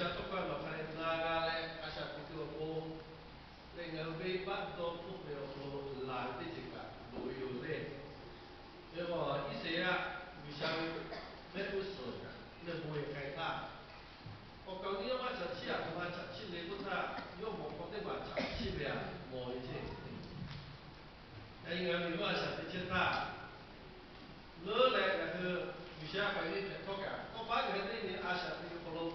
G'uiˬsha tawˇ hkawˇ nawˬ hk'a leh na g'a leh a shaꞈ teꞈ tuˬ awˬ pon, leh ngaˬ hui venˇbaˆ dawˇ hpfuhˆ ve awˬ hk'aw lo laˬ ve teˇ ceuˬ kaꞈ loꞈ ve yoˬ le. Ve k'o, Iˉsaˍyaˆ G'uiˬsha ve mehˆ g'uˇ suhˍ leuˆ bon e k'ai htaˇ, awˬ kaˍ awˬ nyi yawˇ maˇ chaꞈ chiˇ, aˬ htoꞈ ma chaꞈ chiˇ le k'oˆ htaˇ, yawˇ mawˬ hk'aw teˇ maˬ chaꞈ chiˇ ve aꞈ mawˬ ve ceˇ. Yaꞈ nyi ngaˬ hui miˬguiˬ a shaꞈ teꞈ chehˇ htaˇ, leuˉ leh ngaˬ hui G'uiˬsha k'awꞈ ve hpehꞈ htawˇ kaꞈ, tawˇ paˉ ngaˬ hui teˇ nyi a shaꞈ teꞈ ve awˬ hk'aw lo,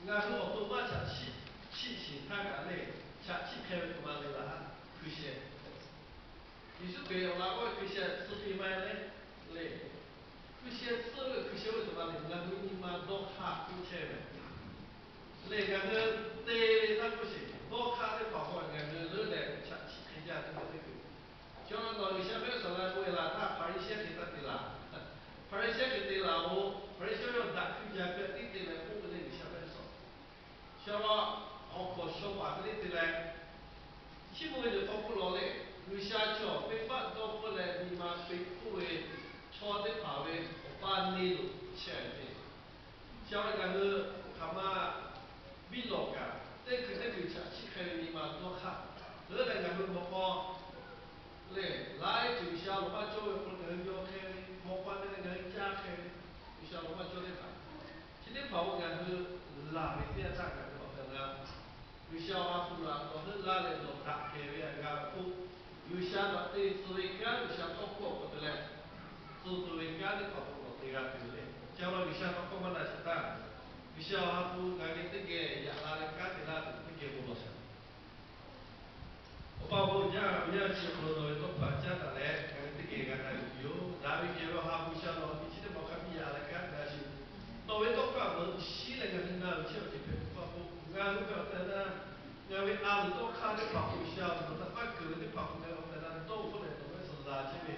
ngaˬ hui awˬ to maˇ chaꞈ chiˇ, chiˇ shiˍ htaˇ kaꞈ le, chaꞈ chiˇ hk'e ve htoꞈ ma le laˬ htaˇ, hkui sheh. Yeˍsuˆ Hkriꞈ awˬ laꞈ g'awˇ ve hkui sheh tcuh piˇ ma le, le. Hkui sheh tcuh ve hkui sheh oˇ ve htoꞈ ma le, ngaˬ hui nyi ma dawˇ hk'aˇ k'oˆ chehˇ ve le. Ngaˬ hui te ve htaˇ k'oˆ sheˍ, dawˇ hk'aˇ teˇ hpaˍ k'o ngaˬ hui leuˉ leh chaꞈ chiˇ hk'e jaˇ teˇ hpaˍ teˇ hpaˍ. Chaw nawˬ G'uiˬsha mehˆ g'uˇ suhˍ la k'oˆ ve laˬ htaˇ Hpaˍriˍsehˇ hk'e taˇ te laˬ. Hpaˍriˍsehˇ hk'e te laˬ-oˬ, Hpaˍriˍsehˇ yawˇ daꞈ hkui jaˇ pehꞈ tiˉ te leh k'oˆ ve le G'uiˬsha mehˆ g'uˇ suhˍ. Sha la, awˬ hk'awꞈ shaw paˍ hk'e le te leh, chiˇ mvuh ve ceuˬ hk'aw k'oˆ lawˬ le, G'uiˬsha chaw venˇbaˆ dawˇ hpfuhˆ leh nyi ma peꞈ hpfuhˆ ve chaw teˇ hpaˍ ve awˬ paˇ neˇ lo chehˇ ve. Sha la ngaˬ hui hk'aˬ ma biˇ lawˬ kaꞈ, teˇ hkui teˇ hkui chaꞈ chiˇ hk'e ve nyi ma dawˇ hk'aˇ, leuˉ leh ngaˬ hui mawꞈ k'aw lehˬ, laiˉ ceuˬ G'uiˬsha lawˬ maˇ cawˇ ve hk'aw lo ngaˬ hui yaw hk'e ve, mawꞈ k'aw te leh ngaˬ hui caˇ hk'e ve, G'uiˬsha lawˬ maˇ cawˇ teˇ hpaˍ, chi teˇ hpaˍ-oˬ, ngaˬ hui laˬ ve teˇ yanˇ htaˇ ngaˬ hui awˬ tehˬ na G'uiˬsha awˬ ha hpu laꞈ dawˬ heuˆ laˇ leh dawˬ daꞈ kehˬ ve a g'a ve k'o, G'uiˬsha htaꞈ te tcuh ve kanˉ G'uiˬsha tawˇ hkawˇ awˬ hk'aw te leh, tcuh tuˬ ve kanˉ teˇ hpaˍ k'o nawˬ te g'a tuˬ le. Ca la G'uiˬsha tawˇ hkawˇ maˇ na sheˍ htaˇ, G'uiˬsha awˬ ha hpu ngaˬ hui teˇ geh yaꞈ la leh kanˉ te laˇ tuˬ teˇ geh bon lawˬ shaˍ. Awˬ pa awˬ bon jaˇ, awˬ yanˇ chi awˬ hk'aw lo nawˬ ve tawˇ hkawˇ caˉ taˍ leh ngaˬ hui teˇ geh g'a na yuˬ piˇ-oˬ. Daꞈ ve kehˬ ve awˬ ha hpu G'uiˬsha nawˬ hk'aˬ hk'e chi teˇ hpaˍ hk'a biˇ yaꞈ leh kanˉ te g'a sheˍ. Nawˬ ve tawˇ hkawˇ a meuꞈ shiˉ leh ngaˬ hui na ve chehˇ awˬ ceuˬ hpehꞈ tuˬ pa k'o, ngaˬ hui ve awˬ tehˬ na, ngaˬ ve a loˍ tawˇ hk'aˇ teˇ hpaˍ k'o G'uiˬsha nawˬ htaꞈ maˇ keunˍ ve teˇ hpaˍ k'o ngaˬ hui awˬ tehˬ na dawˇ hpfuhˆ leh nawˬ ve suhˍ laˬ chehˇ ve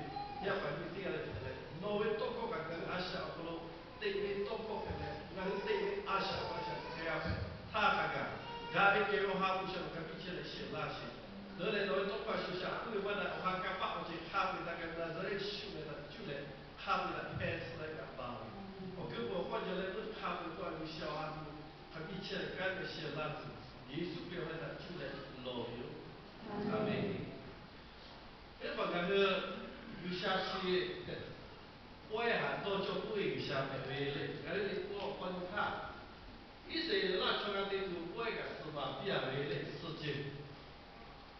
yaˇ paˍ nyiˇ teˇ g'aˇ leh hpehꞈ leh, nawˬ ve tawˇ hkawˇ kaꞈ ngaˬ hui a shaꞈ awˬ hk'aw lo teꞈ ve tawˇ hkawˇ hpehꞈ leh, ngaˬ hui teꞈ ve a shaꞈ awˬ hk'aw lo a shaꞈ teꞈ hk'e g'a hpehꞈ htaˇ hk'a gaˬ, daꞈ ve kehˬ ve awˬ ha hpu G'uiˬsha nawˬ hk'a biˇ chehˇ leh shehˍ laˇ sheˍ. Leuˉ leh nawˬ ve tawˇ hkawˇ a shu shaꞈ puiˉ ve maˇ na awˬ ha kanˇ paˆ awˬ ceuˬ hk'a peu-eˬ htaꞈ kaꞈ Naˍzaˍrehˆ Yeˍsuˆ meh htaꞈ cuˇ leh hk'a peu-eˬ htaꞈ hpeh tcuh leh kaꞈ baˬ ve, awˬ hkuiˉ peuˬ awˬ hk'aw jaw leh meuˇ hk'a peu-eˬ k'oˆ a G'uiˬsha awˬ ha hpu hk'a biˇ chehˇ leh kanˉ te shehˍ laˇ tuˬ, Yeˍsuˆ Hkriꞈ awˬ meh htaꞈ cuˇ leh lawˬ ve yoˬ. Aˬmenˍ. Teˇ hpaˍ ngaˬ hui G'uiˬsha chi pawehˇ htaꞈ dawˇ cawˇ puiˉ ve G'uiˬsha hpehꞈ ve le. Ngaˬ hui liꞈ hpu awˬ hk'aw nyi htaˇ, Iˉsaˍreˍlaˆ chaw g'a te tuˬ pawehˇ kaꞈ suhˍ baˬ piˇ a ve le, suhˍ ceuˬ.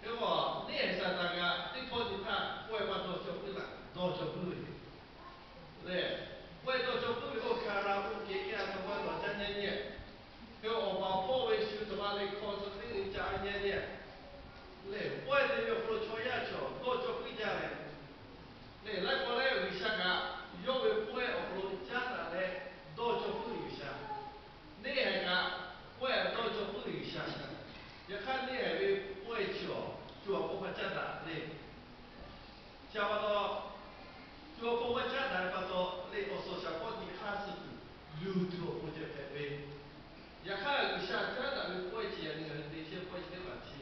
Hk'e k'o, neˇ haiˬ Saˍtanˍ kaꞈ teˇ hpawˇ nyi htaˇ pawehˇ maˇ dawˇ cawˇ puiˉ laˇ, dawˇ cawˇ puiˉ ve lehˬ, pawehˇ dawˇ cawˇ puiˉ ve oˇ hk'a la oˇ kehˬ kehˬ a htoꞈ ma dawˬ jaˇ nyi nyi. Hk'e awˬ baˬ hpawˇ ve shu htoꞈ ma le hk'aw tcuh teˇ g'uiˬ ca nyi nyi. Lehˬ, pawehˇ te ve awˬ hk'aw lo chaw yaˇ cawˬ dawˇ cawˇ puiˉ jaˇ ve lehˬ, laiˉ pawˆ lehˬ G'uiˬsha kaꞈ yawˇ ve pawehˇ awˬ hk'aw lo caˉ daꞈ leh dawˇ cawˇ puiˉ ve G'uiˬsha. Neˇ haiˬ kaꞈ pawehˇ dawˇ cawˇ puiˉ ve G'uiˬsha. Yaꞈ hk'aˇ neˇ haiˬ ve pawehˇ chi awˬ co awˬ pon maˇ caˉ daꞈ le. Chi pa taw, co awˬ pon maˇ caˉ daꞈ ve pa taw lehˬ, awˬ suhˍ shaˍ hpawˇ nyi hk'aˇ suh tuˬ luˬ tuˬ awˬ pon ceh hpehꞈ ve. Yaꞈ hk'aˇ G'uiˬsha caˉ daꞈ ve pawehˇ chi yaꞈ nyi ngaˬ hui te chehˇ pawehˇ chi teˇ hpaˍ chi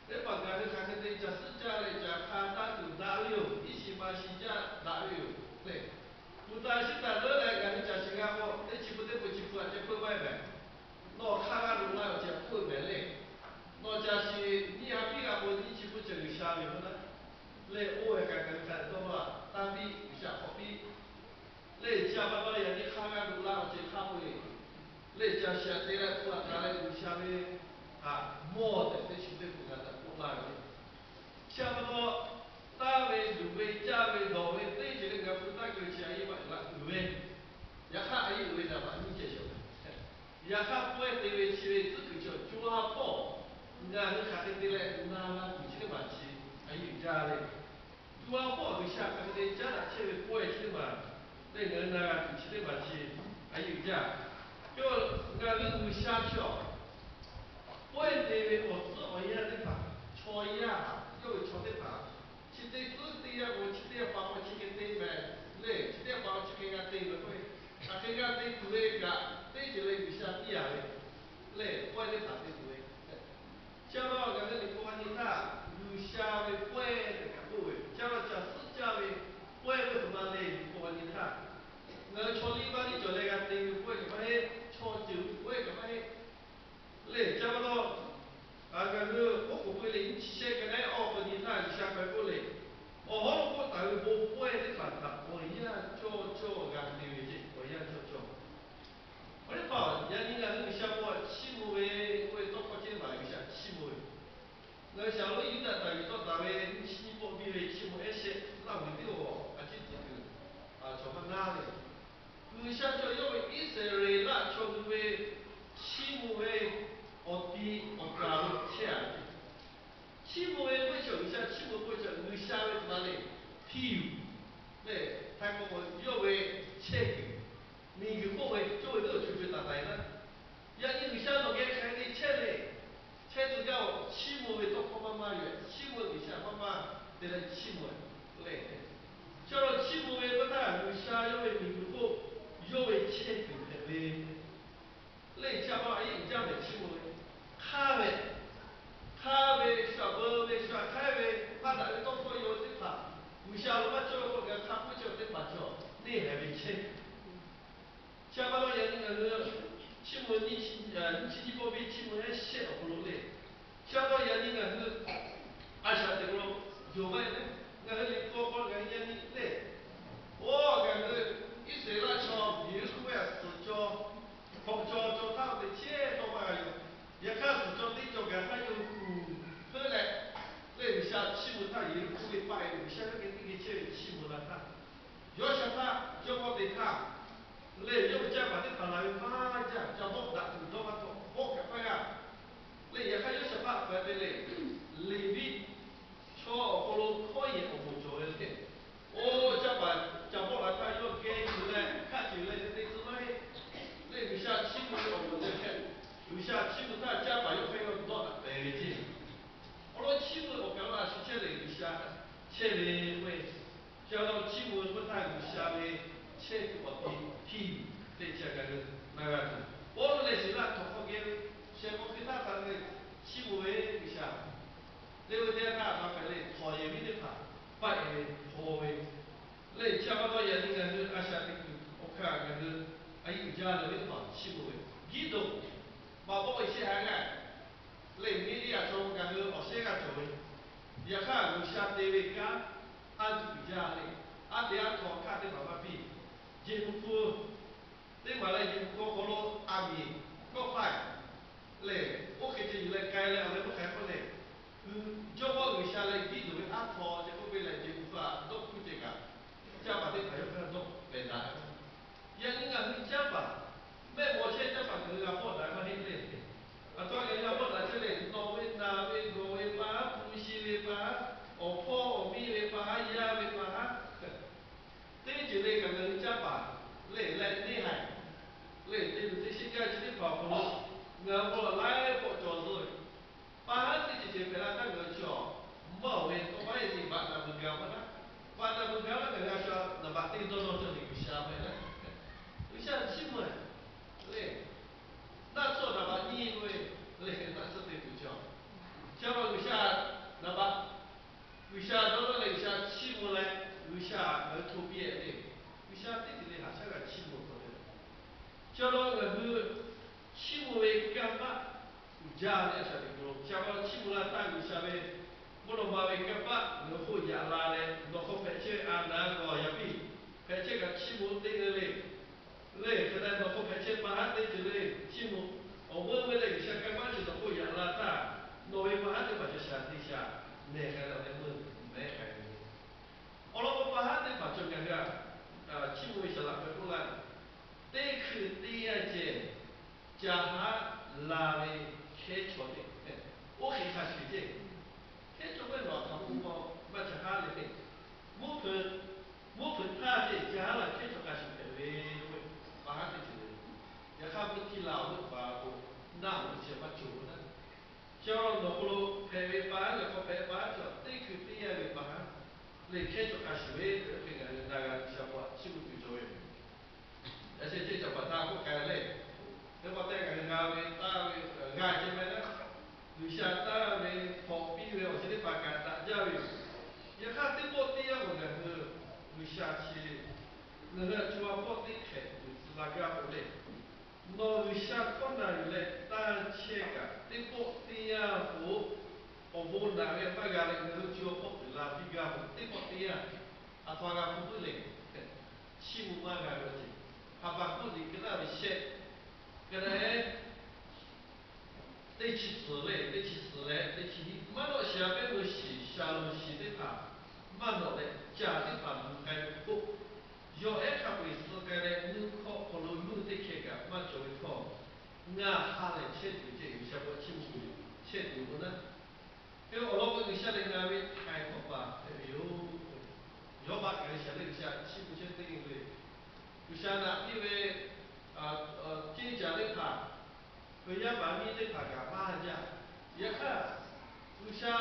teˇ hpaˍ ngaˬ hui hk'aˬ hk'e te caˬ suhˉ caˇ leh caˬ hk'a taˇ tuˬ daꞈ ve yoˬ. Iˉ shiˍ ma shiˍ caˇ daꞈ ve yoˬ le. Pu taˍ shiˉ taˍ leuˉ leh ngaˬ hui caˬ shiˍ g'a k'o, teˇ chi pu teˇ pu chi pu aꞈ ceh peuˬ maˇ heˆ mehˍ. Nawˬ hk'a g'a loꞈ la awˬ ceuˬ hpeuˆ mehˍ le. Nawˬ caˬ shiˍ nyiˇ ha piˇ g'a k'o, nyiˇ chi pu ceh G'uiˬsha ve yoˬ naˉ. Lehˬ, oˇ ve kaꞈ ngaˬ hui hk'a dawˇ laˇ, taˇ piˇ G'uiˬsha hk'awꞈ piˇ. Lehˬ, chi pa taw yaꞈ nyi hk'a g'a loꞈ la awˬ ceuˬ hk'a peu-eˬ lehˬ, caˬ shiˍ aꞈ te leh pu aꞈ taˍ leh G'uiˬsha ve htaꞈ mawˇ tehꞈ teˇ chi teˇ pu g'a taꞈ k'oˆ laˇ ve le. Chi pa taw, taˇ ve, luˬ ve, caˇ ve, dawˬ ve, teˇ ceuˬ leh ngaˬ hui taˇ keu ve chi a yehˬ maˇ uiˍ la uiˍ ve, yaꞈ hk'aˇ a yehˬ uiˍ ve htaꞈ maˇ nyi ceh shawˍ. Yaꞈ hk'aˇ pawehˇ te ve chi ve tcuhˉ kuiˬ chaw co ha hpawˇ ngaˬ hui hk'aˬ hk'e te leh na g'a tuˬ chi teˇ maˬ chi a yehˬ uiˍ jaˇ le. Co ha hpawˇ G'uiˬsha hk'aˬ hk'e te caˉ daꞈ chehˇ ve pawehˇ chi teˇ maˬ lehˬ, ngaˬ hui na g'a tuˬ chi teˇ maˬ chi a yehˬ uiˍ jaˇ. K'o, ngaˬ hui G'uiˬsha chaw pawehˇ te ve awˬ tcuhˉ awˬ yanˇ teˇ hpaˍ, chaw yaˇ yawˇ ve chaw teˇ hpaˍ, chi teˇ tcuhˉ teˇ yanˇ k'o, chi teˇ yanˇ pa k'o chi hk'e te mehˍ lehˬ, chi teˇ yanˇ pa k'o chi hk'e g'a te mehˍ k'oˆ ve, hk'aˬ hk'e g'a te tuˬ ve kaꞈ teˇ ceuˬ leh G'uiˬsha piˇ a ve lehˬ, pawehˇ teˇ hpaˍ te tuˬ ve. Chi pa taw ngaˬ hui liꞈ hpu a nyi htaˇ, G'uiˬsha ve pawehˇ tehꞈ kaꞈ k'oˆ ve, chi pa taw caˬ suhˉ caˇ ve pawehˇ ve htoꞈ ma le liꞈ hpu a nyi htaˇ, ngaˬ hui chaw liˇ vaˇ liˇ cawˬ leh g'a te ve pawehˇ kaꞈ maˇ heˆ, chaw ceuˬ G'uiˬsha lo maˇ cawˇ ve k'o, ngaˬ hui hk'a k'oˆ chehˇ teˇ hpaˍ chaw neˇ haiˬ ve chehˇ. Chi pa taw yaꞈ nyi ngaˬ hui chiˇ mvuh nyiˇ chi nyiˇ pawˆ piˇ chiˇ mvuh ehˉ shehˆ awˬ hk'aw lo le. Chi pa taw yaꞈ nyi ngaˬ hui a shaꞈ teꞈ lo yonˍ maˇ heˆ le. Ngaˬ hui liꞈ hpu hk'aw ngaˬ hui yaꞈ nyi le, oˇ ngaˬ hui Iˉsaˍreˍlaˆ chaw Yeˍriˆhkoˇ venˇ a suhˍ caw hk'awꞈ caw caw htaˇ teꞈ chehˇ tawˇ maˇ g'a yoˬ. Yaꞈ hk'aˇ suhˍ caw teˇ caw gaˬ htaˇ yawˇ hui hpeuˆ leh, lehˬ G'uiˬsha chiˇ mvuh htaˇ Yeˍriˆhkoˇ venˇ paˆ e G'uiˬsha yawˇ geh teˇ geh chehˇ ve chiˇ mvuh la htaˇ, Yawˇshaˍhpaˆ jawˇmawˇ te htaˇ, lehˬ yawˇ ve canˇ paˍ teˇ hpaˍ laˬ ve maˇ jaˇ, ca bawˆ daꞈ tuˬ dawˇ maˇ taw bawˆ kaꞈ hpaˇ g'aˇ. Lehˬ yaꞈ hk'aˇ Yawˇshaˍhpaˆ hpehꞈ te leh, Leˍviˆ chaw awˬ hk'aw lo hkawˇ yehˬ awˬ moˍ cawˬ ve le. Oˇ canˇ paˍ ca bawˆ la htaˇ yawˇ geh yuˬ leh hkaˆ yuˬ leh te tcuh maˇ heˆ. Lehˬ G'uiˬsha chiˇ mvuh ve awˬ moˍ ceh hk'e, G'uiˬsha chiˇ mvuh htaˇ canˇ paˍ yawˇ hk'aˇ yawˇ dawˆ daꞈ pehˍ ve ceˇ. Awˬ lawn chiˇ mvuh awˬ kaˍ lo a shu chehˇ leh G'uiˬsha chehˇ ve k'o, chi awˬ lawn chiˇ mvuh ve k'oˆ htaˇ G'uiˬsha ve chehˇ kuiˬ awˬ ti hpiˇ ve teˇ chi a kaꞈ hui na g'a tuˬ, Pawˇluꞈ leh Siˍlaˆ htawnˍ hk'aw geh ve shehˍ k'aw hk'e htaˇ htaꞈ leh chiˇ mvuh ve G'uiˬsha lehˬ ve teˇ yanˇ htaˇ hk'a hpehꞈ leh htawnˍ yehˬ miˉ teˇ hpaˍ paˆ e ve hpaw ve lehˬ, chi pa taw yaꞈ nyi ngaˬ hui a shaꞈ teꞈ kuiˬ awˬ hkanˇ ngaˬ hui a yiˇ uiˍ jaˇ leh ve teˇ hpaˍ chiˇ mvuh ve, Giˇdoˍ maꞈ bawˆ e shehˆ ha g'aˇ lehˬ, Miˇdiˇyaꞈ chaw ngaˬ hui awˬ shehˆ g'aˇ cawˬ ve, yaꞈ hk'aˇ G'uiˬsha te ve kanˉ a tuˬ uiˍ jaˇ leh, a te a htawnˍ hk'aˇ teˇ hpaˍ maˇ piˇ. Jeˬ mvuhˇ hpu teˇ maˬ leh jeˬ mvuhˇ hpu awˬ hk'aw lo a miˍ kawˆ hpaˇ lehˬ, oˇ hk'e ceh yuˬ leh k'ai leh awˬ leh mvuhˇ hk'aˬ hk'e k'oˆ leh, Jawˇmawˇ G'uiˬsha leh Giˇdoˍ ve aˉ htaw ceh k'oˆ piˇ leh jeˬ mvuhˇ hpu a dawˇ hpu ceh kaꞈ, canˇ paˍ teˇ hpaˍ yawˇ hk'aˇ dawˇ pehˍ daꞈ. Yaꞈ nyi ngaˬ hui canˇ paˍ, mehˆ mawˬ chehˇ canˇ paˍ ngaˬ hui g'a bawˆ daꞈ maˇ heˆ le. Aˬ htoꞈ ma ngaˬ hui g'a bawˆ daꞈ chehˇ leh, nawˬ ve naˬ ve gawˬ ve pa haˉ, hpu shi ve pa haˉ, awˬ hpawˇ awˬ miˇ ve pa haˉ, yaˇ ve pa haˉ, teˇ ceuˬ le kaꞈ ngaˬ hui canˇ paˍ lehˬ leh neˇ haiˬ lehˬ te luˬ teˇ sheˆ gaˇ chi teˇ hpaˍ awˬ hk'aw lo ngaˬ hui k'o laiˉ pawˆ cawˬ zuhˆ ve pa haˉ teˇ ceuˬ ceuˬ hpehꞈ la htaˇ ngaˬ hui chi awˬ maˇ awˬ ve tawˇ maˇ heˆ le, baꞈ naˬ beuˬ gaˬ maˇ naˉ, baꞈ naˬ beuˬ gaˬ laˇ ngaˬ hui a shu naˍ baꞈ teˇ dawˇ dawˇ cawˬ le G'uiˬsha maˇ heˆ le. G'uiˬsha chiˇ mvuh lehˬ, naˆ tsuhˇ naˍ baꞈ nyiˇ ve lehˬ, naˆ tsuhˇ te tuˬ cawˬ. Chi pa G'uiˬsha naˍ baꞈ G'uiˬsha dawˇ laˇ leh G'uiˬsha chiˇ mvuh leh G'uiˬsha ngaˬ hui hto piˇ e le. G'uiˬsha teˇ ceuˬ le haꞈ shaˉ g'a chiˇ mvuh taw ve. Chi awˬ lawn ngaˬ hui chiˇ mvuh ve kanˇ paˆ uiˍ jaˇ ve a shaꞈ teꞈ kuˬ lo chi pa chiˇ mvuh la htaˇ G'uiˬsha ve bon lawˬ ma ve kanˇ paˆ ngaˬ hui k'oˆ yaꞈ la leh nawˬ hk'aw hpehꞈ chehˇ ve a naˍ gawˬ yaꞈ piˇ hpehꞈ chehˇ kaꞈ chiˇ mvuh teˇ g'aˇ le. Lehˬ hk'e te nawˬ hk'aw hpehꞈ chehˇ pa haˉ teˇ ceuˬ le chiˇ mvuh, awˬ meuˇ ve lehˬ G'uiˬsha kanˇ paˆ chi nawˬ k'oˆ yaꞈ la htaˇ, nawˬ ve pa haˉ teˇ hpaˍ ca shaˍ te shaˍ nehˬ k'ai leh awˬ leh meuˇ mehˉ k'ai ve. Awˬ lawn k'o pa haˉ teˇ hpaˍ cawˬ gaˬ g'a, chiˇ mvuh ve shaˍ laꞈ hpehꞈ k'oˆ laˇ, teˇ hkui teˇ yanˇ ceh ca haˉ la ve hkehˉ chaw teˇ, oˇ hk'e hk'a shuˍ ceh, hkehˉ chaw ve lawˬ htaꞈ mvuhˇ maw maˇ ca haˉ le teˇ, mvuhˇ hpeuꞈ, mvuhˇ hpeuꞈ htaˇ ceh ca haˉ la hkehˉ chaw hk'a shuˍ hpehꞈ ve k'o, pa haˉ teˇ ceuˬ le. Yaꞈ hk'aˇ mvuhˇ htiˇ la awˬ meuˇ paˍ k'o, naˆ awˬ meuˇ chi maˇ cawˬ ve naˉ. Chi awˬ lawn nawˬ hk'aw lo hpehꞈ ve pa haˉ, ngaˬ hk'aw hpehꞈ pa haˉ cawˬ teˇ hkui teˇ yanˇ ve pa haˉ lehˬ hkehˉ chaw hk'a shuˍ ve hk'e ngaˬ hui na g'a G'uiˬsha pa chiˇ mvuh tuˬ cawˬ ve. Yaꞈ sheh ceh caˍ paˍ htaˇ k'oˆ k'ai leh, teˇ pawˆ teˇ ngaˬ hui g'a ve taˇ ve g'a ceh meh naˉ, G'uiˬsha taˇ ve hk'awꞈ piˇ ve awˬ ceuˬ teˇ hpaˍ kaꞈ daꞈ jaˇ ve yoˬ. Yaꞈ hk'aˇ teˇ pawˆ teˇ yanˇ k'o ngaˬ hui G'uiˬsha chi ngaˬ hui a co ha hpawˇ teˇ hk'ehꞈ tuˬ tcuh la gaˇ k'o le, nawˬ G'uiˬsha hkawˇ na yuˬ leh tanˇ chehˇ kaꞈ teˇ pawˆ teˇ yanˇ k'o, awˬ bon naꞈ ve maˇ g'a leh ngaˬ hui co ha hpawˇ tuˬ la piˇ gaˇ k'o teˇ pawˆ teˇ yanˇ, aˬ htoꞈ ma g'a hpu puiˉ le. Chiˇ mvuh maˇ g'a ve awˬ ceuˬ, Haˍbaˍhkuˆ liꞈ hk'e naˉ ve shehˆ, hk'e te teˇ chi suhˍ leh teˇ chi suhˍ leh teˇ chi hiˆ maˇ nawˆ shiˍ a pehˉ meuˇ shiˍ shaˍlonˍ shiˍ teˇ hpaˍ maˇ nawꞈ leh caˬ teˇ hpaˍ luˬ k'ai ve k'o, yawˬ ehˉ hk'a peu-eˬ suh k'ai leh nuˇ hkawˇ hk'aw lo nuˇ teˇ hkeh kaꞈ maˇ cawˬ ve htawˇ, ngaˬ ha lehˬ chehˇ tuˬ ceh G'uiˬsha pa chiˇ mvuh tuˬ chehˇ tuˬ k'o naˉ. Hk'e awˬ lawn k'o G'uiˬsha lehˬ ngaˬ ve htaiˍ hk'awꞈ paˍ hpehꞈ ve yoˬ. Yawˇ baˆ kaꞈ G'uiˬsha lehˬ G'uiˬsha chiˇ mvuh chehˇ teˇ g'aˇ le. G'uiˬsha naꞈ piˇ ve ceˇ caˬ teˇ hpaˍ, yaˇ paˍ miˇ teˇ hpaˍ kaꞈ maˇ jaˇ. Yaꞈ hk'aˇ, G'uiˬsha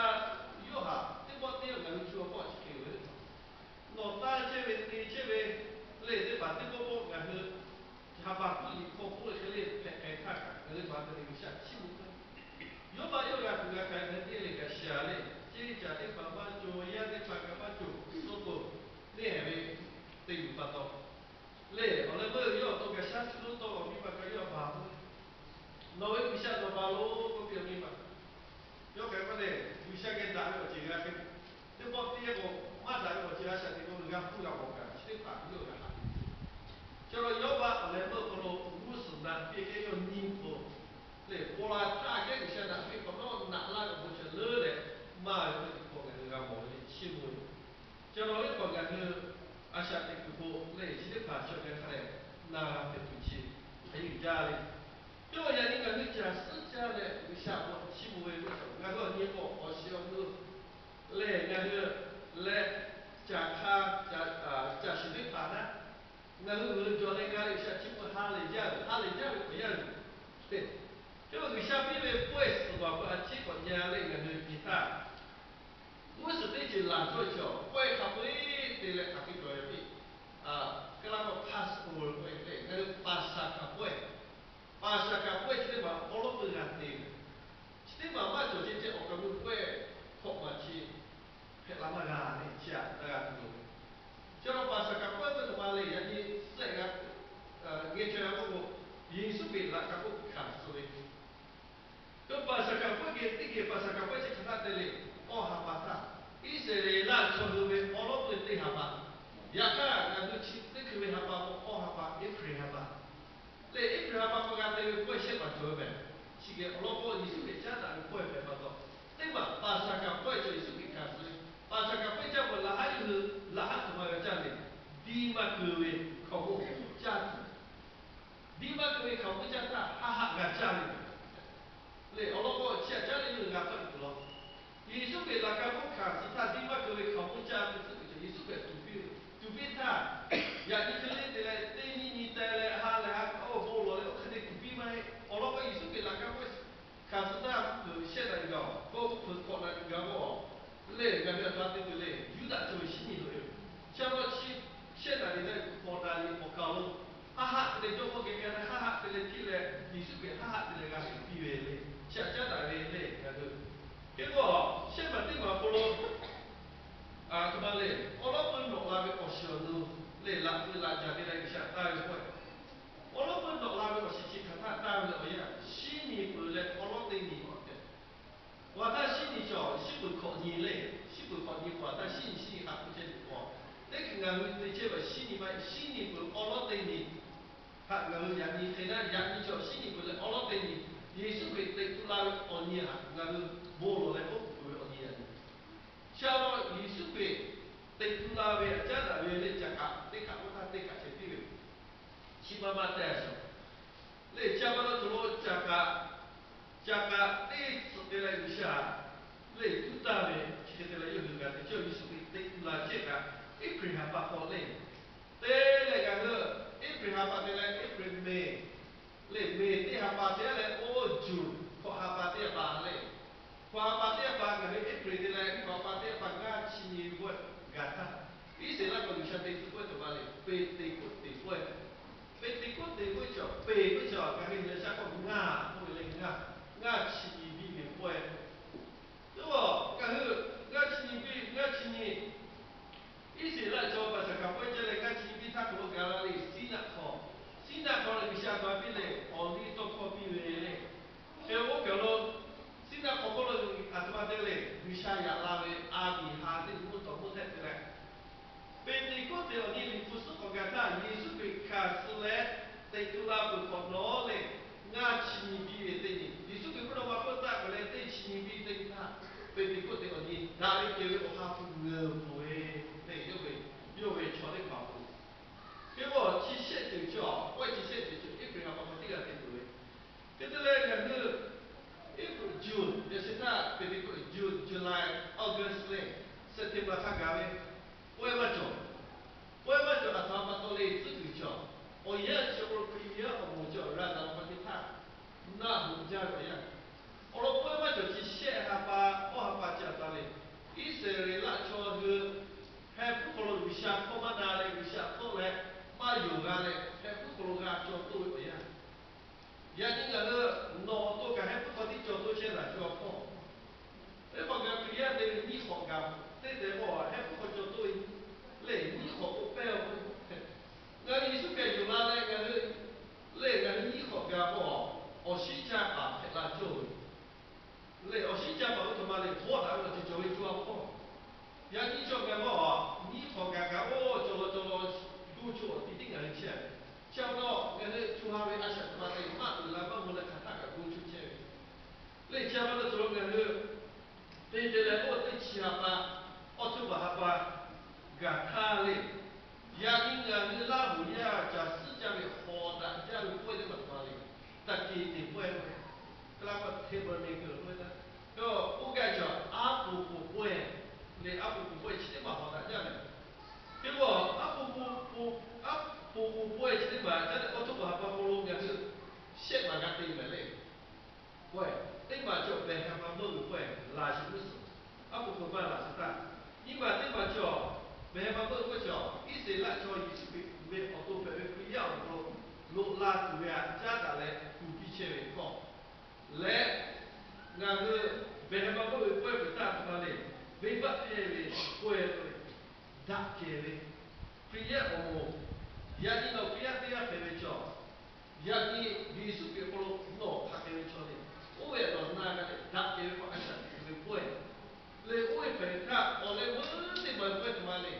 yawˇ htaꞈ teˇ pawˆ teˇ yanˇ ngaˬ hui co ha pawˆ chi hk'e ve le. Nawˬ tanˇ chehˇ ve te chehˇ ve lehˬ teˇ hpaˍ teˇ pawˆ pawˆ ngaˬ hui Haˍbaˍhkuˆ liꞈ hk'aw k'oˆ ve hk'e le hpehꞈ k'ai htaˇ kaꞈ ngaˬ hui hpaˍ hk'a te G'uiˬsha chiˇ mvuh htaˇ, yawˇ baˆ yawˇ g'a kuˬ g'a k'ai hk'a te le kaꞈ shiˍ a le. Ceˇ caˬ teˇ hpaˍ maˇ cawˬ, yaˇ teˇ hpaˍ kaꞈ maˇ cawˬ. g'a hpuˇ g'a mawˬ kaꞈ chi teˇ hpaˍ yawˇ g'a haꞈ ve. Chi law Yawˇbaˆ awˬ leh meuˇ hk'aw lo g'uˇ suhˍ naꞈ piˇ kehˉ yawˇ nyi peuˬ lehˬ, paw la htaˇ kehˉ G'uiˬsha naꞈ piˇ hk'awꞈ nawˉ naꞈ laˇ ve awˬ bon chi leuˉ leh maˇ ve teˇ hkawˇ ngaˬ hui g'a mawˬ ve le chi mvuh ve. Chi law ve hk'aw ngaˬ hui a shaꞈ teꞈ kuiˬ k'o lehˬ, chi teˇ hpaˍ chaw geh hk'a dehꞈ na g'a hpehꞈ tuˬ chi hk'e jaˇ le. Yawˇ yaꞈ nyi ngaˬ hui caˬ suhˉ caˇ leh G'uiˬsha awˬ bon chi mvuh ve k'o, ngaˬ hui awˬ nyi k'o awˬ shiˍ awˬ nu lehˬ ngaˬ hui leh caˬ hk'a caˬ shiˍ teˇ hpaˍ htaꞈ ngaˬ hui uiˍ jawˬ leh g'a leh G'uiˬsha chi beuꞈ ha lehˬ jaˇ ve, ha lehˬ jaˇ ve k'awꞈ yaˇ ve. Yawˇ G'uiˬsha piˇ ve pawehˇ suhˍ baˬ hpeuꞈ a ciˉ k'awꞈ nyi leh ngaˬ hui nyi htaˇ, g'uˇ suhˍ teˇ ceuˬ laˬ cawˇ ve chaw pawehˇ hk'a peu-eˬ te leh hk'aˬ hk'e cawˬ ve piˇ. Kaˇ laˇ k'o Passover pawehˇ le, ngaˬ hui Paˍsaˍhkaˍ pawehˇ, Paˍsaˍhkaˍ pawehˇ chi teˇ maˬ awˉ lawˉ peu g'a te ve. Chi teˇ maˬ maˇ cawˬ ceh ceh awˬ kaˍ mvuh pawehˇ hkawꞈ maˬ chi hpehꞈ la maˇ g'a ve chi aꞈ taˇ g'a tuˬ loˬ. Chi law Paˍsaˍhkaˍ pawehˇ ve teˇ maˬ lehˬ yaꞈ nyi sehˆ g'a, ngeh chaweh g'a k'oˆ k'o, Yeˍsuˆ Hkriꞈ laꞈ ka k'oˆ hkanˍ suh ve Yawˇ Paˍsaˍhkaˍ pawehˇ geh teˇ geh Paˍsaˍhkaˍ pawehˇ chi hk'aˬ htaˇ te le, awˇ ha pa htaˇ, Iˉsaˍreˍlaˆ chaw hui ve awˉ lawˉ peu teˇ ha pa. Yaꞈ hk'aˇ ngaˬ hui chi teˇ hkui ve ha pa k'o awˇ ha pa Eˇhpriˍ ha pa. Lehˬ Eˇhpriˍ ha pa k'o g'a te ve pawehˇ shehˆ maˬ cawˬ ve mehˍ. Chi geh awˬ lawn k'o Yeˍsuˆ Hkriꞈ caˉ daꞈ ve pawehˇ hpehꞈ pa taw, teˇ maˬ Paˍsaˍhkaˍ pawehˇ cawˬ Yeˍsuˆ Hkriꞈ hkanˍ suh ve. Paˍsaˍhkaˍ pawehˇ caˇ peuˬ laꞈ haˉ yawˇ hui laꞈ haˉ htoꞈ ma g'a caˇ le, diˇ maˇ keu ve hkaoˍmonˇ caˇ tuˬ. Diˇ maˇ keu ve hkaoˍmonˇ caˇ htaˇ haˆ haˆ g'a caˇ ve. Lehˬ awˬ lawn k'o chi aꞈ caˉ leh yawˇ hui g'a tawˆ e tuˬ law. Yeˍsuˆ Hkriꞈ laꞈ ka k'oˆ hkanˍ suh htaˇ diˇ maˇ keu ve hkaoˍmonˇ caˇ ve tcuhˉ kuiˬ cawˬ Yeˍsuˆ Hkriꞈ tuˍ piˇ ve. Tuˍ piˇ htaˇ, yaꞈ nyi hk'e le te leh teˇ nyiˇ nyi teh leh ha lehˬ ha k'aw bon lawˬ leh oˇ hk'e te tuˍ piˇ maˇ heˆ. Awˬ lawn k'o Yeˍsuˆ Hkriꞈ laꞈ ka k'oˆ hkanˍ suh htaˇ hpu hpeuꞈ shehˆ daꞈ ve gaˬ-oˬ, k'o hpu hpeuꞈ hkawꞈ daꞈ ve gaˬ k'o, lehˬ ngaˬ hui aꞈ ta te tuˬ le, Yuˇdaꞈ chaw ve shinˉ nyi loꞈ e ve. Chi law chi shehˆ daꞈ ve htaˇ hpu hkawꞈ daꞈ ve awˬ kaˬ lo haˆ haˆ te leh jawˇmawˇ geh k'ai leh haˆ haˆ te leh hpiˇ leh Yeˍsuˆ Hkriꞈ haˆ haˆ te leh g'a tuˬ piˇ ve le. Chi aꞈ caˉ daꞈ ve le ngaˬ hui. Hk'e k'o, shehˆ maˬ teˇ maˬ awˬ hk'aw lo aˬ htoꞈ ma le, awˉ lawˉ peu nawꞈ la ve awˬ shiˍ awˬ nu lehˬ laꞈ pui laꞈ jaˬ te leh G'uiˬsha taˇ ve pawehˇ. Awˉ lawˉ peu nawꞈ la ve awˬ shiˍ chi hk'aˬ htaˇ taˇ ve awˬ yanˇ, shinˉ nyi peuˬ leh awˉ lawˉ teˇ nyi k'awꞈ te. Peuˬ htaˇ shinˉ nyi cawˬ, shinˉ peuˬ hkawꞈ nyi le. Shinˉ peuˬ hkawꞈ nyi peuˬ htaˇ shinˉ nyi shinˉ nyi hk'a hpu chehˇ tuˬ k'o, teˇ hkui ngaˬ hui te chehˇ ve shinˉ nyi maˇ heˆ, shinˉ nyi peuˬ awˉ lawˉ teˇ nyi htaꞈ ngaˬ hui yaꞈ nyi hk'e naˉ, yaꞈ nyi cawˬ shinˉ nyi peuˬ leh awˉ lawˉ teˇ nyi, Yeˍsuˆ Hkriꞈ teꞈ tu la ve awˬ nyi htaꞈ ngaˬ hui bon lawˬ leh oˉ k'oˍ peuˬ ve awˬ nyi yaꞈ nyi. Chi aꞈ law Yeˍsuˆ Hkriꞈ teꞈ tu la ve aꞈ caˉ daꞈ ve le, caˬ kaꞈ teˇ kaꞈ k'oˆ htaˇ teˇ kaꞈ ceh piˇ ve, chi ma ma te a shaˍ. Lehˬ chi aꞈ pa taw cawˬ lo caˬ kaꞈ, caˬ kaꞈ teˇ tcuhꞈ te leh G'uiˬsha lehˬ tuˉ taˇ ve chi hk'e te leh yawˇ hui g'a te cawˇ Yeˍsuˆ Hkriꞈ teꞈ tu la chehˇ kaꞈ, Eˇhpriˍ ha pa hk'aw lehˬ te leh ngaˬ hui Eˇhpriˍ ha pa te leh Eˇhpriˍ meˍ lehˬ meˍ teˇ ha pa te leh oˇ juˬ hkawꞈ ha pa teˇ ha pa lehˬ, hkawꞈ ha pa teˇ ha pa ngaˬ hui Eˇhpriˍ te leh hkawꞈ ha pa teˇ ha pa ngaˇ chi nyi ve pawehˇ gaˬ htaˇ, Iˉsaˍreˍlaˆ k'o G'uiˬsha te tcuh pawehˇ teˇ ma lehˬ Peˍteˍkoˆteˍ pawehˇ. Peˍteˍkoˆteˍ pawehˇ cawˬ peˍ pawehˇ cawˬ ngaˬ hui nyi leh shaˉ hkawˇ ngaˇ k'oˆ ve lehˬ ngaˇ, ngaˇ chi nyi biˇ ve pawehˇ. Teˇ a ngaˬ hui ngaˇ chi nyi biˇ ngaˇ chi nyi Iˉsaˍreˍlaˆ chaw Paˍsaˍhkaˍ pawehˇ ceh leh ngaˇ chi nyi biˇ htaˇ hk'aw lo gaˬ la lehˬ, Siˉnaˆ hk'aw, Siˉnaˆ hk'aw lehˬ G'uiˬsha a htoꞈ ma piˇ lehˬ awˬ liˇ tawˇ hkawˇ piˇ ve le. Hk'e oˇ kaˬ lo Siˉnaˆ hk'aw hk'oˆ lo aˬ htoꞈ ma te lehˬ G'uiˬsha yaꞈ la ve a miˍ ha teˇ mvuhˇ tawˍ mvuhˇ hk'ehˆ te leh, Peˍteˍkoˆteˍ awˬ nyi Liꞈ hpu suhˉ k'awꞈ gaˬ htaˇ Yeˍsuˆ Hkriꞈ hkanˍ suh leh teꞈ tu la peuˬ hk'awꞈ nawˉ lehˬ, ngaˇ chi nyi biˇ ve teˇ nyi Yeˍsuˆ Hkriꞈ hk'oˆ lo ma hpfuhˇ taˆ k'ai leh teˇ chi nyi biˇ teˇ nyi htaˇ, Peˍteˍkoˆteˍ awˬ nyi daꞈ ve kehˬ ve awˬ ha hpu ngeuˍ peuˬ ve le. Yawˇ ve, yawˇ ve chaw teˇ hpaˍ awˬ pon, hk'e k'o chi shehˆ ceuˬ chi awˬ pawehˇ chi shehˆ ceuˬ chi Eˇhpriˍham pa hk'aw teˇ g'aˇ te peuˬ ve. Hk'e te leh ngaˬ hui April, June yaꞈ sheh htaˇ Peˍteˍkoˆ, June, July, August leh September hk'a gaˬ ve pawehˇ maˇ cawˬ. Pawehˇ maˇ cawˬ aˬ htoꞈ ma pa taw le tcuhˉ kuiˬ cawˬ. Awˬ yanˇ chi k'o Hkriꞈ yaˇ awˬ moˍ cawˬ g'a daꞈ pa te htaˇ, naˆ hoꞈ jaˇ ve awˬ yanˇ, awˬ lawn pawehˇ maˇ cawˬ chi shehˆ ha pa, awˇ ha pa ca taˍ le. Iˉsaˍreˍlaˆ chaw hui heh hpuˉ hk'aw lo G'uiˬsha hkawˇ maˇ na leh G'uiˬsha hkawˇ leh maˇ yonˍ g'a leh heh hpuˉ hk'aw lo g'a caw toˆ ve awˬ yanˇ, yaꞈ nyi ngaˬ hui nawˬ awˬ to kaꞈ heh hpuˉ hk'aw tiˉ caw toˆ chehˇ laˬ ca awˬ hkawˇ. Teˇ hpaˍ ngaˬ hui Hkriꞈ yaˇ te ve nyiˇ hk'awꞈ gaˬ teˇ tehꞈ k'o heh hpuˉ hk'aw caw toˆ ve lehˬ nyiˇ hk'awꞈ k'oˆ pehˇ a k'o, ngaˬ hui Yeˍsuˆ Hkriꞈ yonˍ la leh ngaˬ hui lehˬ ngaˬ hui nyiˇ hk'awꞈ gaˬ k'o, awˬ shinˉ caˇ paˍ hpehꞈ la cawˇ ve lehˬ, awˬ shinˉ caˇ paˍ oˇ htoꞈ ma lehˬ bawˆ daꞈ ve awˬ ceuˬ cawˬ ve co a hpawˇ. Yaꞈ nyi cawˬ gaˬ k'o, nyiˇ hk'awꞈ gaˬ kaꞈ oˇ gaˬ htaˇ le. Yaꞈ nyi ngaˬ hui Laˇ huˍ yaˇ caˬ suhˉ caˇ ve hawˍ daꞈ jaˇ ve pawehˇ teˇ hpaˍ hk'aˬ ma le, taˇ ke te pawehˇ k'o, Kaˇlaˇ paˆ tabernakle k'oˆ ve htaˇ, yawˇ k'oˆ gaˇ cawˬ aˉ poˍ k'oˍ pawehˇ le, aˉ poˍ k'oˍ pawehˇ chi teˇ hpaˍ hawˍ daꞈ jaˇ ve. Hk'e k'o, aˉ poˍ k'oˍ pawehˇ chi teˇ hpaˍ caˉ leh awˬ to paˍ ha pa hk'aw lo ngaˬ hui shehˆ maˬ g'a te mehˍ le. Pawehˇ teˇ maˬ cawˬ, behˬ ha pa meuˆ ve pawehˇ laˬ shiˍ meuˆ suhˍ, aˉ poˍ k'oˍ maˇ laˬ shiˍ htaˇ, nyiˇ maˬ teˇ maˬ cawˬ, behˬ ha pa meuˆ ve pawehˇ cawˬ, Iˉsaˍreˍlaˆ chaw Yeˍsuˆ Hkriꞈ ve awˬ to hpehꞈ ve Hkriꞈ yaˇ awˬ hk'aw lo loꞈ la tuˬ ve htaꞈ caˉ daꞈ leh kuˬ piˇ chehˇ ve hkawˇ leh, ngaˬ hui behˬ ha pa meuˆ ve pawehˇ peuˬ htaˇ hk'aˬ ma le, venˇbaˆ hpehˇ ve pawehˇ k'oˆ ve, daꞈ kehˬ ve Hkriꞈ yaˇ awˬ moˍ, yaꞈ nyi nawˬ Hkriꞈ yaˇ teˇ g'aˇ hpehꞈ ve cawˬ, yaꞈ nyi Yeˍsuˆ Hkriꞈ hk'aw lo nawˬ hk'aˬ hk'e ve chaw le, oˇ ve awˬ na g'a leh daꞈ kehˬ ve hk'aw a shaꞈ teꞈ tuˬ ve pawehˇ le. Oˇ ve hpehꞈ htaˇ awˬ leh meuˇ teˇ maˬ pawehˇ hk'aˬ ma le.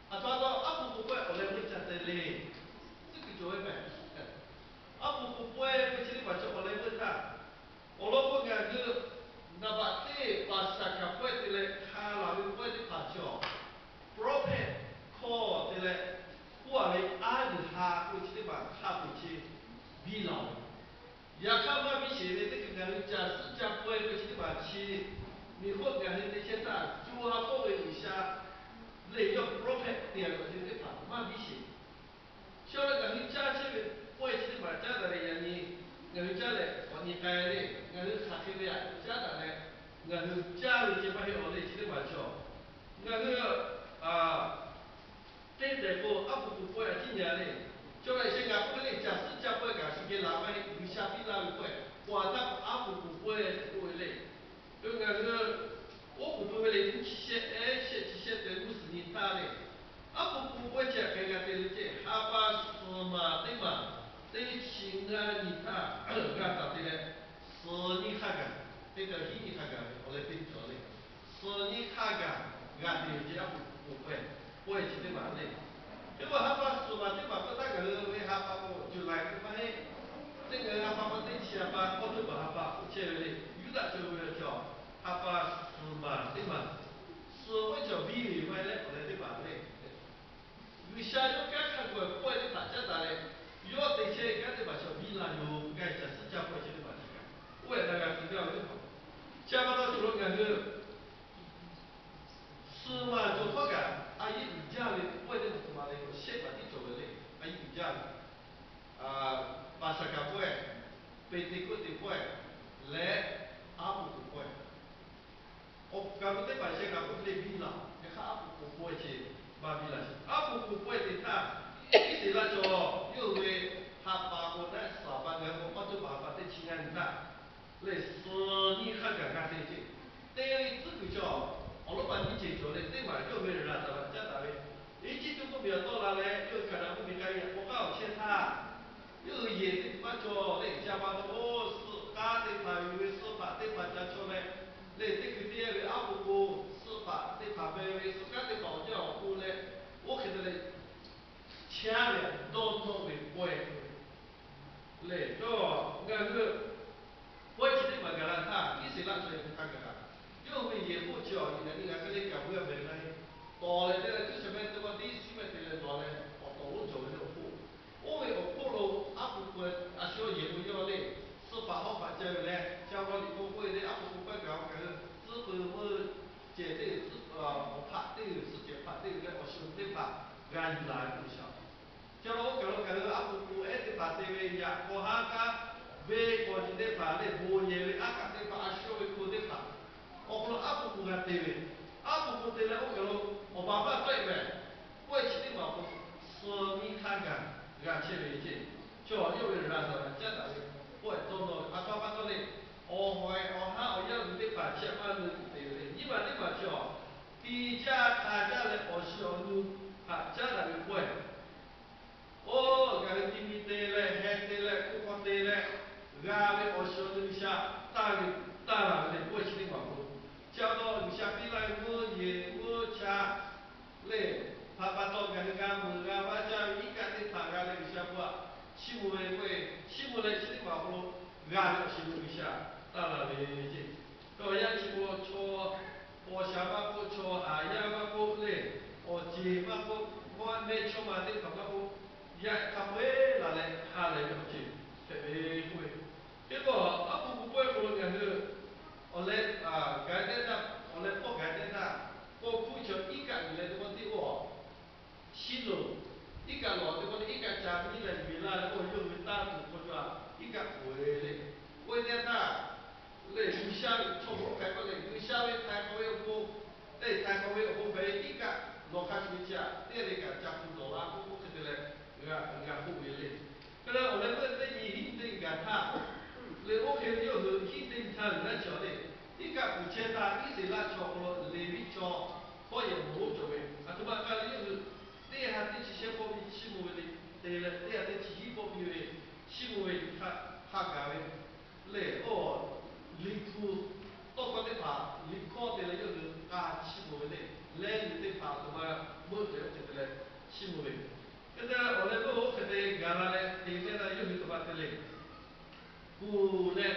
Aˬ htoꞈ ma taw aˉ poˍ k'oˍ pawehˇ awˬ leh meuˇ ca te le. Tcuhˉ kuiˬ cawˬ ve mehˍ. Aˉ poˍ k'oˍ pawehˇ ve chi teˇ maˬ cawˬ awˬ leh meuˇ htaˇ, awˬ lawn k'o ngaˬ hui naˍ baꞈ teˇ paˍ saˍ hkaˍ pawehˇ te leh hk'a laˬ ve pawehˇ teˇ hpaˍ cawˬ, prophet hkawˇ te leh, k'oˆ a ve aˉ yuˬ ha k'oˆ ve chi teˇ maˬ hk'a peu-eˬ chi biˇ laˬ ve. Yaꞈ hk'aˇ maˇ biˇ sheˍ ve teˇ hkui ngaˬ hui caˬ suhˉ caˇ pawehˇ ve chi teˇ maˬ chi, miˬ hk'oˆ ngaˬ hui te chehˇ htaˇ co ha k'oˆ ve G'uiˬsha le, yawˇ prophet te a ve awˬ ceuˬ teˇ hpaˍ maˇ biˇ sheˍ. Chi awˬ leh ngaˬ hui caˇ chehˇ ve pawehˇ chi teˇ maˬ caˉ daꞈ leh yaꞈ nyi ngaˬ hui caˇ leh k'awꞈ nyi k'ai le. Ngaˬ hui hk'aˬ hk'e ve htaꞈ caˉ daꞈ leh ngaˬ hui caˇ ve ceh maˇ heˆ awˬ le chi teˇ maˬ cawˬ. Ngaˬ hui teˇ tehˬ k'o aˉ poˍ k'oˍ pawehˇ a ciˉ nyi a le. Chaw ve sheh ngaˬ k'oˆ ve le, caˬ suhˉ caˇ pawehˇ kaꞈ shu geh laˬ maˇ heˆ, G'uiˬsha piˇ laˇ ve pawehˇ, k'awꞈ htaˇ aˉ poˍ k'oˍ pawehˇ k'oˆ ve le. Ngaˬ hui oˉ k'oˍ pui ve le, nyiˇ chi shehˆ ehˉ shehˆ chi shehˆ te g'uˇ suhˍ nyi htaˇ le, aˉ poˍ k'oˍ pawehˇ chi hk'e g'a te le ceh, ha pa suhˍ maˬ teˇ maˬ teˇ chi ngaˇ nyi htaˇ g'a taˍ te leh, suhˍ nyi hk'a gaˬ, teˇ taw hiˉ nyi hk'a gaˬ ve awˬ leh teˇ cawˬ le. Suhˍ nyi hk'a gaˬ g'a te ve ceh aˉ poˍ k'oˍ pawehˇ, pawehˇ chi teˇ maˬ le. Teˇ maˬ ha pa suhˍ maˬ teˇ maˬ k'oˆ htaˇ ngaˬ hui ve ha pa k'o July k'oˆ maˇ heˆ. Teˇ ngaˬ hui ha pa k'o teˇ chi ha pa k'awˇ teˇ maˬ ha pa k'oˆ chehˇ ve le. Yuˇdaꞈ chaw ve cawˬ ha pa suhˍ maˬ teˇ maˬ, suhˍ pawehˇ cawˬ biˇ ve maˇ heˆ leh awˬ leh teˇ maˬ le. G'uiˬsha yawˇ kanˉ hk'a gaˬ pawehˇ teˇ hpaˍ caˉ taˍ leh, yawˇ te chehˇ kanˉ teˇ hpaˍ cawˬ biˇ la yoˬ. G'a caˬ suhˉ caˇ pawehˇ chi teˇ hpaˍ chi kaꞈ, oˇ ve na g'a tcuh gaˇ ve teˇ hpaˍ. Chi pa taw cawˬ lo ngaˬ hui suhˍ maˬ cawˬ hkawˇ kaꞈ a yehˉ uiˍ jaˇ ve pawehˇ teˇ hpaˍ hk'aˬ ma le, shehˆ paˍ tiˉ cawˬ ve le. A yehˉ uiˍ jaˇ ve Paˍsaˍhkaˍ pawehˇ, Peˍteˍkoˆteˍ pawehˇ leh aˉ poˍ k'oˍ pawehˇ. Awˬ kaˬ lo teˇ hpaˍ sheh kaꞈ k'oˆ le biˇ laˬ, yaꞈ hk'aˇ aˉ poˍ k'oˍ pawehˇ ceh maˇ biˇ laˬ sheˍ. Aˉ poˍ k'oˍ pawehˇ te htaˇ, Iˉsaˍreˍlaˆ chaw yawˇ hui ve ha pa k'o naˆ suhˍ pa ngaˬ hui k'o k'awˇ teˇ hpaˍ ha pa teˇ chi ngaˇ nyi htaˇ lehˬ, suhˍ nyi hk'a gaˬ g'a te ceh. Te ve tcuhˉ kuiˬ cawˬ, awˬ lawˉ pa nyiˇ ceuˬ cawˬ leh teˇ maˬ yawˇ ve Laˍzaˍruˆ caˉ taˍ ve, Eˇjiˇtuꞈ mvuhˇmiˬ awˬ tawˆ la leh yawˇ hui Hkaˍnanˍ mvuhˇmiˬ k'ai ve yaꞈ k'aw k'aˉ awˬ chehˇ htaˇ, yawˇ hui yehˬ teˇ maˇ cawˬ leh, ca pa taw k'o, suhˆ k'aˉ teˇ hpaˍ yuˬ ve suhˆ hpaꞈ teˇ hpaˍ ca chaw leh, lehˬ teˇ hkui teˇ yanˇ ve aˉ poˍ k'o, suhˆ hpaꞈ teˇ hpaˍ meh ve suhˆ k'aˉ teˇ hpaˍ awˬ jaˇ awˬ k'o leh, oˇ hk'e te leh, chaˇ ve dawˇ nawˇ ve pawehˇ lehˬ, cawˬ ngaˬ hui pawehˇ chi teˇ maˬ gaˬ la htaˇ, Iˉsaˍreˍlaˆ chaw yaˇ hui hk'a gaˬ, yawˇ hui ve yehˬ hk'oˆ chi awˬ yeˬ naˍ nyi g'a hk'e le kaꞈ veuˇ a mehˍ na e, tawˍ leh te leh tuˉ sheh mehˆ teˇ pawˆ tiˉ shiˉ mehˆ te leh nawˬ leh awˬ tawˍ lonˉ cawˬ ve le awˬ hk'oˆ. Oˇ ve awˬ hk'oˆ lo aˉ poˍ k'oˍ a shu yehˬ k'o yawˇ le, suhˆ hpaꞈ hawˉ hpaꞈ ceh ve leh, ca g'aw liꞈ k'o k'oˆ ve le, aˉ poˍ k'oˍ pawehˇ kaꞈ a kaꞈ tcuhˉ peuˬ meuˇ ceh teˇ, awˬ hpaꞈ teˇ, suhˆ cehˬ hpaꞈ teˇ leh awˬ shu teˇ hpaˍ g'a yuˬ la ve G'uiˬsha. Ca la oˇ kaˬ lo kaꞈ hui aˉ poˍ k'oˍ ehˉ teˇ hpaˍ te ve yaꞈ k'aw haˉ k'aˉ, venˇ k'aw nyi teˇ hpaˍ leh bon yehˬ ve aˉ kaꞈ teˇ hpaˍ a shu ve hko teˇ hpaˍ awˬ hk'aw lo aˉ poˍ k'oˍ g'a te ve, aˉ poˍ k'oˍ te leh oˇ kaˬ lo awˬ baˬ maˇ tawˆ e mehˍ. Pawehˇ chi teˇ maˬ awˬ hk'aw lo suhˍ nyi hk'a gaˬ g'a chehˇ ve ceh, chaw yawˇ ve Laˍzaˍruˆ caˉ daꞈ ve pawehˇ dawˇ nawˇ ve a pa pa taw le, awˬ hawehˍ awˬ haˉ awˬ yanˇ hui teˇ hpaˍ chi a maˇ le tuˬ te ve le. Nyiˇ maˬ teˇ maˬ cawˬ, tiˇ caˇ hk'a caˇ leh awˬ shiˍ awˬ nu htaꞈ caˉ daꞈ ve pawehˇ. Oˇ, ngaˬ hui ti mi te leh, heh te leh, hk'oˆ hk'aw te leh, g'a ve awˬ shiˍ awˬ nu G'uiˬsha taˇ ve, taˇ laˬ ve leh pawehˇ chi teˇ maˬ awˬ hk'aw lo, chi pa taw G'uiˬsha piˇ laˇ ve mvuhˇ yeˬ mvuhˇ cha lehˬ, hk'aˬ pa taw ngaˬ hui g'a meuꞈ g'a vaˇ caˇ ve iˉ kaˆ teˇ hpaˍ g'a leh G'uiˬsha hpu aꞈ chiˇ mvuh ve k'oˆ e, chiˇ mvuh leh chi teˇ maˬ awˬ hk'aw lo g'a ve awˬ shiˍ ve G'uiˬsha taˇ laˬ ve ceh. Chaw yaˇ chi k'o chaw paw sha maˇ k'oˆ, chaw haˍ yaˇ maˇ k'oˆ lehˬ, awˬ ceˬ maˇ k'oˆ, maˇ mehˇ chawˇ ma teˇ hpaˍ maˇ k'oˆ, yaꞈ hk'a peu-eˬ laˬ leh ha lehˬ ve awˬ ceˬ hpehꞈ ve k'oˆ ve. Teˇ pawˆ aˉ pu pu pawehˇ k'o lo ngaˬ hui awˬ leh gaˬ teh htaˇ, awˬ leh pawˆ gaˬ teh htaˇ, k'awꞈ hkuˇ chaw iˉ kaˆ yuˬ leh teˇ pawˆ teˇ oˇ a, Shiˉloꞈ iˉ kaˆ lawˬ teˇ pawˆ leh iˉ kaˆ ca nyi leh yuˬ laˇ leh, oˇ yawˇ hui taˇ tuˬ hk'aw cawˬ a iˉ kaˆ k'oꞈ-e le. Oˇ ve teˇ htaˇ lehˬ, G'uiˬsha ve chaw hk'aˬ hk'e k'oˆ leh, G'uiˬsha ve htaiˍ hk'awꞈ ve awˬ pon, lehˬ htaiˍ hk'awꞈ ve awˬ pon hpehꞈ ve iˉ kaˆ lawˬ hk'a shuˍ ve chi aꞈ, teˇ g'aˇ le kaꞈ ca hpu dawˬ la k'oˆ k'oˆ hk'e te leh g'a k'oˆ ve le. Hk'e leh awˬ leh meuˇ teˇ nyi hiˉ teˇ nyi gaˬ htaˇ, lehˬ oˇ hk'e ve yawˇ hui hiˉ teˇ nyi htaˇ g'uiˬ naˉ chi awˬ le, iˉ kaˆ puˬ chehˇ htaˇ Iˉsaˍreˍlaˆ chaw awˬ hk'aw lo Leˍviˆ chaw hpawˇ yehˬ mawˬ lonˉ cawˬ ve, aˬ htoꞈ ma k'ai leh yawˇ hui teˇ ha teˇ chi shehˆ pawˆ piˇ chiˇ mvuh ve le, te leh teˇ ha teˇ chi hiˉ pawˆ piˇ ve chiˇ mvuh ve hk'a gaˬ ve lehˬ, oˇ liꞈ hpu tawˇ hkawˇ teˇ hpaˍ liꞈ hkawˇ te leh yawˇ hui k'a chiˇ mvuh ve le, leh liꞈ teˇ hpaˍ aˬ htoꞈ ma meuˆ leh oˇ hk'e te leh chiˇ mvuh ve. Hk'e te awˬ leh meuˇ oˇ hk'e te gaˬ la leh te te htaˇ yawˇ hui aˬ htoꞈ ma te le. Kuˬ leh,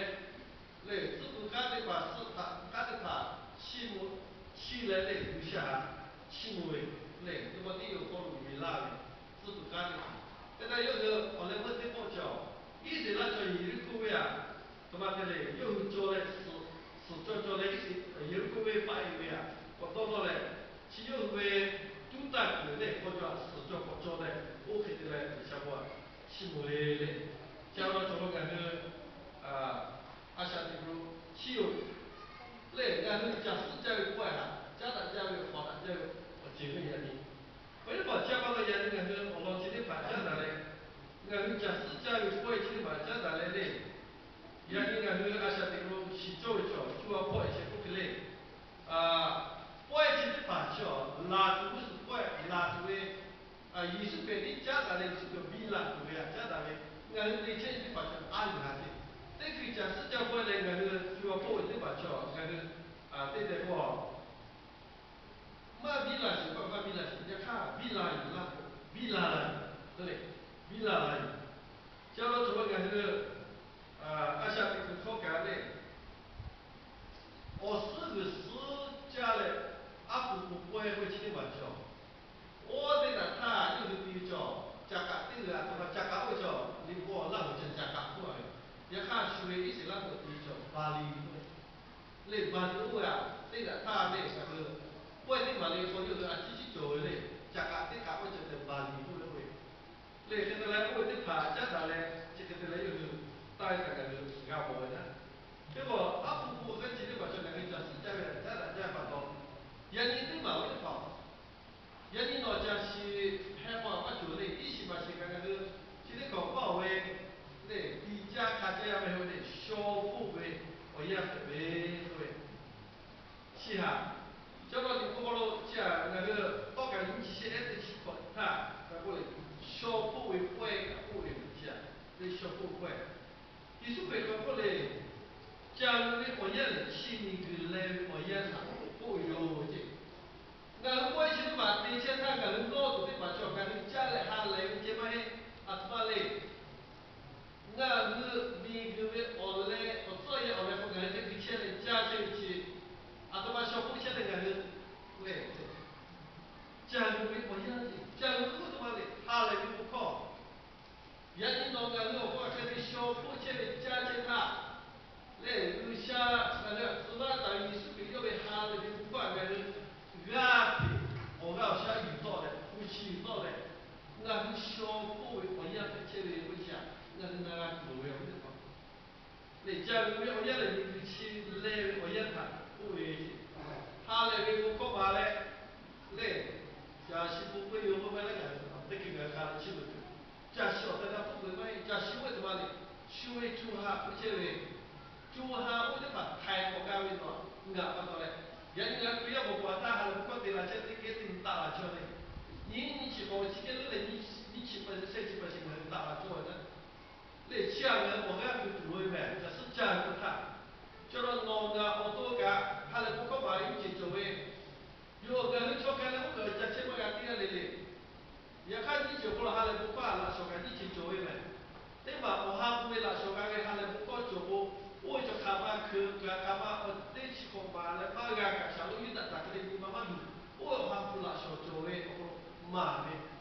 lehˬ tcuhˉ kuiˬ k'aˉ teˇ hpaˍ, suhˆ htaꞈ k'aˉ teˇ hpaˍ chiˇ mvuh, chiˇ leh lehˬ G'uiˬsha htaꞈ chiˇ mvuh ve lehˬ, teˇ pawˆ teˇ yawˇ hk'aw lo miˬ laˇ ve tcuhˉ kuiˬ k'aˉ teˇ hpaˍ. Hk'e te yawˇ hui awˬ leh meuˇ teˇ pawˆ cawˬ, Iˉsaˍreˍlaˆ chaw Yeˍriˆhkoˇ venˇ aꞈ htoꞈ ma te le, yawˇ hui cawˬ leh suhˍ cawˬ cawˬ leh Iˉsaˍreˍlaˆ Yeˍriˆhkoˇ venˇ paˆ e ve aꞈ k'awꞈ dawˇ nawˇ leh, chi yawˇ hui ve cuˉ taˇ kuiˬ lehˬ hk'aw cawˬ a suhˍ cawˬ k'awꞈ cawˬ leh, oˇ hk'e te leh G'uiˬsha bon chiˇ mvuh ve le. Chi a lawn cawˬ lo ngaˬ hui a shaꞈ teꞈ k'o, chiˇ-oˬ, lehˬ ngaˬ hui caˬ suhˉ caˇ ve pawehˇ htaꞈ caˉ daꞈ jaˇ ve, hk'awꞈ daꞈ jaˇ ve awˬ ceuˬ ve yaꞈ nyi, awˬ teˇ hpaˍ chi a pa taw yaꞈ nyi ngaˬ hui awˬ lawn chi teˇ hpaˍ caˉ daꞈ leh, ngaˬ hui caˬ suhˉ caˇ ve pawehˇ chi teˇ hpaˍ caˉ daꞈ leh le. Yaꞈ nyi ngaˬ hui a shaꞈ teꞈ k'o shiˍ cawˇ ve chaw, co ha hpawˇ e sheh k'oˆ hk'e le, pawehˇ chi teˇ hpaˍ chi a laˬ tuˬ g'uˇ suhˍ pawehˇ laˬ tuˬ ve, Yeˍsuˆ Hkriꞈ tiˉ caˉ daꞈ leh Yeˍsuˆ Hkriꞈ biˇ laˬ tuˬ ve htaꞈ caˉ daꞈ ve, ngaˬ hui te chehˇ chi teˇ hpaˍ chi a yuˬ haˍ ce. Teˇ hkui caˬ suhˉ caˇ pawehˇ leh ngaˬ hui co ha hpawˇ e teˇ hpaˍ chi a ngaˬ hui teˇ tehꞈ k'o maˇ biˇ la sheˍ, maˇ maˇ biˇ la sheˍ, yaꞈ hk'aˇ biˇ la yuˬ laˇ k'o, biˇ la la yuˬ, biˇ la la yuˬ. Chi a lawn cawˬ ve ngaˬ hui a shaꞈ teꞈ kuiˬ hkawˇ kaꞈ le, awˬ suhˉ g'uiˬ suhˉ caˇ leh, aˉ pu pu pawehˇ k'oˆ ve chi teˇ hpaˍ cawˬ. Oˇ teˇ naꞈ htaˇ yawˇ hui te ve cawˬ, caꞈ kaꞈ teˇ g'aˇ aˬ htoꞈ ma caꞈ kaꞈ oˇ ve cawˬ, liꞈ bvuhꞈ laˇ ve cawˬ, caꞈ kaꞈ k'oˆ a ve. Yaꞈ hk'aˇ shu ve Iˉsaˍreˍlaˆ k'o te ve cawˬ Baˍliˍ k'oˆ ve, lehˬ Baˍliˍ oˇ ve aꞈ teˇ g'aˇ htaˇ lehˬ ngaˬ hui pawehˇ teˇ maˬ le hk'aw yawˇ hui a ciˉ ciˉ cawˬ ve le, caꞈ kaꞈ teˇ kaꞈ oˇ cawˬ tehꞈ Baˍliˍ k'oˆ ve k'oˆ ve. Lehˬ hk'e te leh oˇ ve teˇ hpaˍ caˉ daꞈ leh chi hk'e te leh yawˇ hui taˇ ve htaꞈ ngaˬ hui g'a mawˬ ve naˉ. Teˇ pawˆ aˉ pu pu g'aˇ chi teˇ hpaˍ cawˬ ngaˬ hui caˬ suhˉ caˇ ve htaꞈ caˉ daꞈ jaˇ pa taw, yaꞈ nyi teˇ maˬ oˇ teˇ hpaˍ yaꞈ nyi nawˬ caˬ shiˍ hpehˇ k'o aꞈ maˇ cawˬ le, iˉ shiˍ maˬ shiˍ kaꞈ ngaˬ hui chi teˇ hkawꞈ paˇ-oˬ ve le, tiꞈ caˇ hk'a caˇ yaˇ meh ve le, shaw hpoˆ ve awˬ yanˇ hpehꞈ ve k'oˆ ve. Chi htaꞈ, chaw law tiꞈ hk'aw lo chi htaꞈ ngaˬ hui tawˇ kaꞈ nyi chi shehˆ ehˉ teˇ chi hkawꞈ htaˇ kaꞈ k'oˆ le, shaw hpoˆ ve pawehˇ kaꞈ k'oˆ ve chi htaꞈ, le shaw hpoˆ ve pawehˇ. Yeˍsuˆ Hkriꞈ k'awꞈ k'oˆ le, ca ve awˬ yanˇ lehˬ chi miˬguiˬ leh ve awˬ yanˇ htaꞈ k'oˆ ve yoˬ ce. Ngaˬ hui pawehˇ chi teˇ hpaˍ te chehˇ htaˇ ngaˬ hui nawˇ tuˬ teˇ hpaˍ chaw ngaˬ hui caˇ leh ha lehˬ ve ceh maˇ heˆ. Aˬ htoꞈ ma le. Ngaˬ hui miˬguiˬ ve awˬ leh awˬ tcuhˉ awˬ yanˇ awˬ leh k'o ngaˬ hui teˇ hkui chehˇ leh caˇ chehˇ ve chi, aˬ htoꞈ ma shaw hpoˆ chehˇ leh ngaˬ hui lehˬ, ca ve awˬ yanˇ, ca ve k'oˆ ve htoꞈ ma le, ha lehˬ ve bon hkawˇ. Yaꞈ nyi nawˬ ngaˬ hui awˬ hk'aw hk'e te shaw hpoˆ chehˇ ve caˇ chehˇ htaˇ, lehˬ G'uiˬsha ngaˬ hui htaꞈ tcuh laˇ taˍ ve Yeˍsuˆ Hkriꞈ yawˇ ve ha lehˬ ve bon hkawˇ htaꞈ ngaˬ hui g'aˇ hteꞈ awˬ g'aˇ awˬ shaˉ yuˬ tawˆ leh, hpu shi yuˬ tawˆ leh, ngaˬ hui shaw hpoˆ ve awˬ yanˇ hpehꞈ chehˇ ve k'oˆ ve chi htaꞈ ngaˬ hui na g'a tuˬ loˍ ve awˬ viˉ teˇ hpaˍ. Lehˬ ca ve awˬ yanˇ lehˬ miˬguiˬ chi leh ve awˬ yanˇ htaꞈ k'oˆ ve, ha lehˬ ve bon hkawˇ ma leh, lehˬ, caˬ shiˍ hpu peuˇ yoˬ k'oˆ ve leh ngaˬ hui teˇ hkui ngaˬ hui hk'a leh chiˇ mvuh tuˬ, caˬ shiˍ awˬ tehˬ htaˇ hpfuhˆ peuˬ maˇ heˆ. Caˬ shiˍ oˇ ve htoꞈ ma le, shu ve co ha k'oˆ chehˇ ve, co ha oˇ teˇ hpaˍ htaiˍ k'awꞈ g'a ve nawˬ ngaˬ pa taw leh, yaꞈ nyi ngaˬ hui Hkriꞈ yaˇ awˬ pon htaˇ ha lehˬ bon hkawˇ te la chehˇ teˇ geh teˇ taˆ la cawˇ ve, nyiˇ nyiˇ chi k'awꞈ chi teˇ leuˉ leh nyiˇ chi pa shehˍ chi pa shehˍ ngaˬ hui taˆ la cawˇ ve naˉ. Lehˬ chi htaꞈ ngaˬ hui awˬ g'aˇ tuˬ tuˬ loˍ ve mehˬ, caˬ suhˉ caˇ ve k'o htaˇ, chaw law nawˬ ngaˬ awˬ to kaꞈ ha lehˬ bon hkawˇ maˬ nyiˇ ceuˬ cawˬ ve, yawˇ ngaˬ hui chaw k'ai leh oˇ kaꞈ caˇ chehˇ maˇ g'a teˇ g'aˇ le le. Yaꞈ hk'aˇ nyiˇ ceuˬ hk'aw lo ha lehˬ bon hkawˇ htaꞈ laꞈ shawˍ kaꞈ nyiˇ ceuˬ cawˬ ve mehˬ. Teˇ maˬ awˬ ha hpu ve laꞈ shawˍ g'a ve ha lehˬ bon hkawˇ cawˬ k'o, oˇ ve chaw hk'aˬ ma hkeuꞈ kaꞈ hk'aˬ ma awˬ teˇ chi hk'awꞈ maˍ leh maˇ g'a kaꞈ shaˍ lo yuˇ daꞈ taˍ hk'e le nyi ma maˇ luˬ. Oˇ ve awˬ ha hpu laꞈ shawˍ cawˬ ve maˇ